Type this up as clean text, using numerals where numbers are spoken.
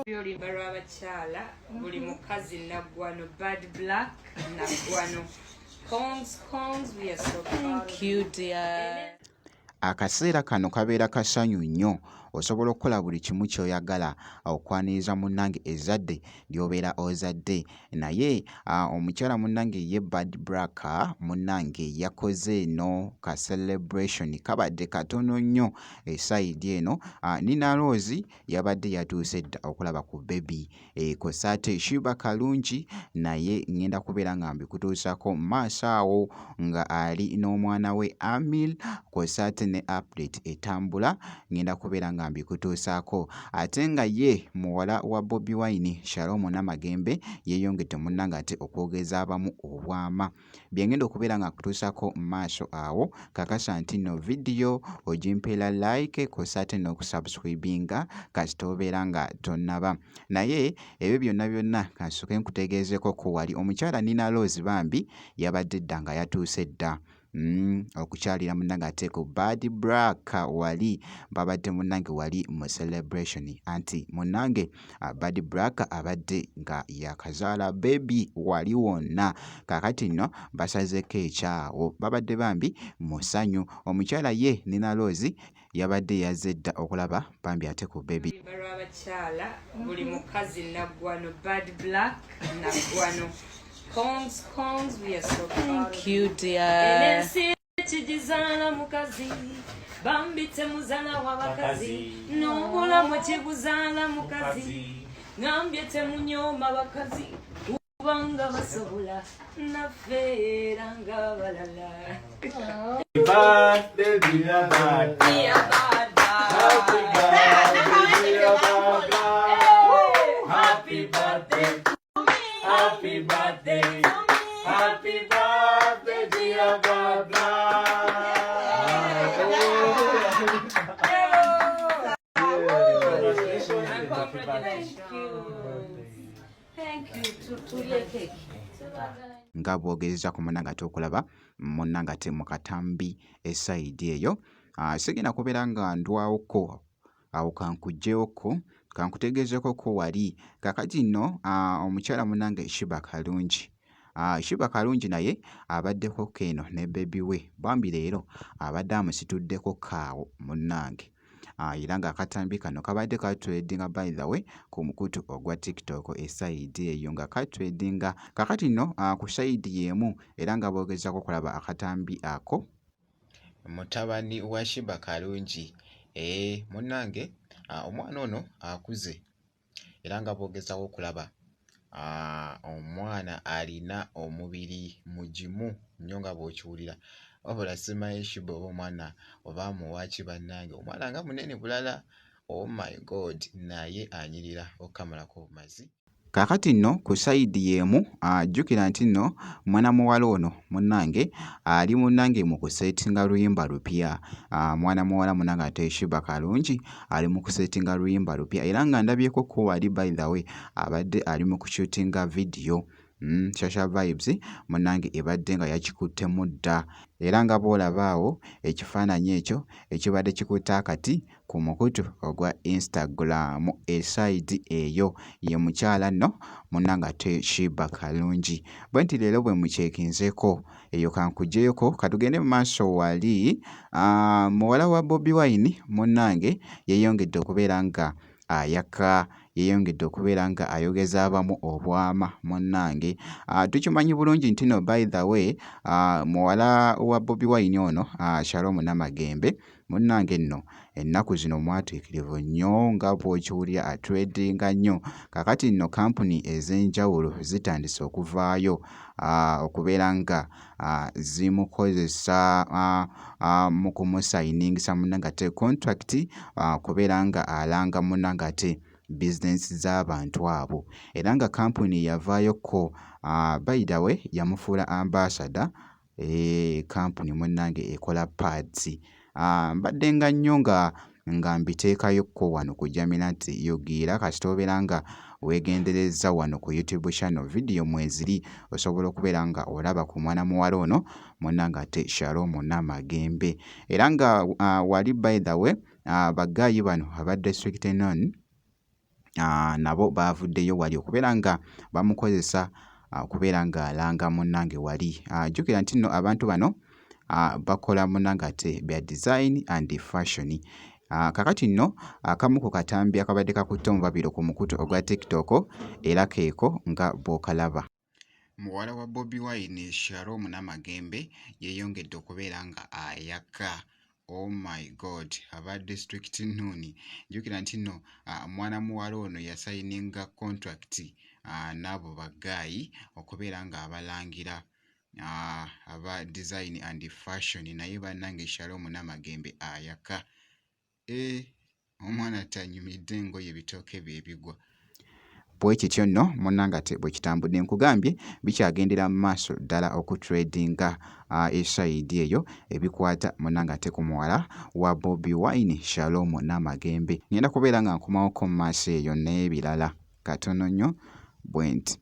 Oluyimba lw'abakyala, buli mukazi naggwano. Bad Black naggwano. Congs, congs, we are so proud. Thank you, dear. Akaseera kano kabeera kasanyu nnyo, osobola okukola buli kimu ky'oyagala okwaniriza munnange ezzadde ly'obeera ozadde. Naye omukyala munnange ye Bad Black munnange yakoze eno ka celebration kabadde katono nnyo esayidi eno. Nina Rose yabadde yatuuse dda okulaba ku bbebi kw'ossa ate Sheebah Karungi naye ngenda kubeera nga mbikutuusaako mu maaso awo nga ali n'omwana we Amir kw'ossa ate ne update etambula ngenda kubeera nga mbikutuusaako. Ate nga ye muwala wa Bobi Wine Shalom Namagembe yeeyongedde munnange ate okwogeza abamu obwama. Bye ngenda okubeera nga nkutuusaako mu maaso awo, kakasa nti nno vidiyo ogimpeera like kw'ossa ate n'okusubscribinga kasita obeera nga tonnaba. Naye ebyo byonna byonna kansooke nkutegeezeeko ko wali omukyala Nina Rose bambi yabadde dda nga yatuuse dda okukyalira munnange ate ku Bad Black wali babadde munnange wali mu celebration anti munnange Bad Black abadde nga yakazaala baby wali wonna. Kaakati nno basazeeko ekyawo, babadde bambi mu ssanyu. Omukyala ye Nina Rose yabadde yazze dda okulaba bambi ate ku baby. Oluyimba lw'abakyala, buli mukazi naggwano. Bad Black naggwano. Congs, congs, we are so proud. Thank you, dear. Ensi kigizaala mukazi, bambi temuzaala w'abakazi, n'obulamu kibuzaala mukazi. Ngambye temunyooma bakazi kubanga basobola naffe era ng'abalala. Birthday, dear Bad. Dear Bad Happy Black. birthday, dear Bad Black. Happy birthday. Happy birthday. Happy birthday, dear Bad Black. Congratulations. Happy birthday. Thank you. Thank you. Tulye cake. Nga bw'ogezeza ku munnange ate okulaba munnange ate mu katambi esayidi eyo. Sigenda kubeera nga ndwawoko awo, kankuggyewo kankutegeezeeko ko wali. Kaakati nno omukyala munnange Sheebah Karungi, Sheebah Karungi naye abaddeko ko eno ne baby we bambi leero abadde amusituddeko ko awo munnange. Era ng'akatambi kano kabadde katrendinga by the way ku mukutu ogwa TikTok esayidi eyo nga katrendinga. Kaakati nno ku sayidi y'emu era nga bw'ogezaako okulaba akatambi ako, mutabani wa Sheebah Karungi munnange omwana ono akuze era nga bw'ogezaako okulaba omwana alina omubiri mugimu nnyo nga bw'okiwulira. Wabula simanyi Sheebah oba omwana oba amuwa ki bannange, omwana nga munene bulala, oh my God, naye anyirira okkamalako obumazi. Kaakati nno ku sayidi y'emu jjukira nti nno mwana muwala ono munnange ali munnange mu kuseetinga luyimba lupya. Mwana muwala munnange ate Sheebah Karungi ali mu kuseetinga luyimba lupya era nga ndabyeko ko wali by the way abadde ali mu kushootinga vidiyo. Shasha Vibes munnange ebadde nga yakikuttemu dda era nga bw'olaba awo ekifaananyi ekyo ekibadde kikutte akati ku mukutu ogwa Instagram esayidi eyo ye mukyala nno munnange ate Sheebah Karungi. Bwe nti leero bwe mukyekinzeeko eyo kankugyeyoko katugende mu maaso wali muwala wa Bobi Wine munnange yeeyongedde okubeera nga ayaka, yeeyongedde okubeera nga ayogeza abamu obwama munnange. Tukimanyi bulungi nti nno by the way muwala wa Bobi Wine ono Shalom Namagembe munnange nno ennaku zino mwatuukirivu nnyo nga bw'okiwulira atrendinga nnyo. Kaakati nno kampuni ez'enjawulo zitandise okuvaayo okubeera nga zimukozesa mu kumusayiningisa munnange ate contract okubeera nga alanga munnange ate bizinensi z'abantu abo. Era nga kampuni yavaayokko by the way yamufuula ambassador, kampuni munnange ekola pads. Mbaddenga nnyo nga mbiteekayokko wano ku Jaminat UG era kasita obeera nga weegenderezza wano ku YouTube channel vidiyo mweziri osobola okubeera nga olaba ku mwana muwala ono munnange ate Shalom Namagembe. Era nga wali by the way ba guy bano aba District 9. Nabo baavuddeyo wali okubeera nga bamukozesa okubeera ng'alanga munnange wali. Jjukira nti nno abantu bano bakola munnange ate bya design and fashion. Kaakati nno akamu ku katambi akabadde kakutte omubabiro ku mukutu ogwa TikTok era keeko nga bw'okalaba. Muwala wa Bobi Wine Shalom Namagembe yeeyongedde okubeera nga ayaka. Oh my God, aba District Noon. Jjukira nti nno mwana muwala ono yasayininga contract n'abo baggaayi okubeera ng'abalangira aba design and fashion naye bannange Shalom Namagembe ayaka. Eh, omwana tanyumidde engoye bitooke bye bigwa. Bwe kityo nno munnange ate bwe kitambudde nkugambye bikyagendera mu maaso ddala okutredinga esayidi eyo ebikwata munnange ate ku muwala wa Bobi Wine Shalom Namagembe. Ngenda kubeera nga nkomawoko mu maaso eyo n'ebirala katono nnyo bwe nti.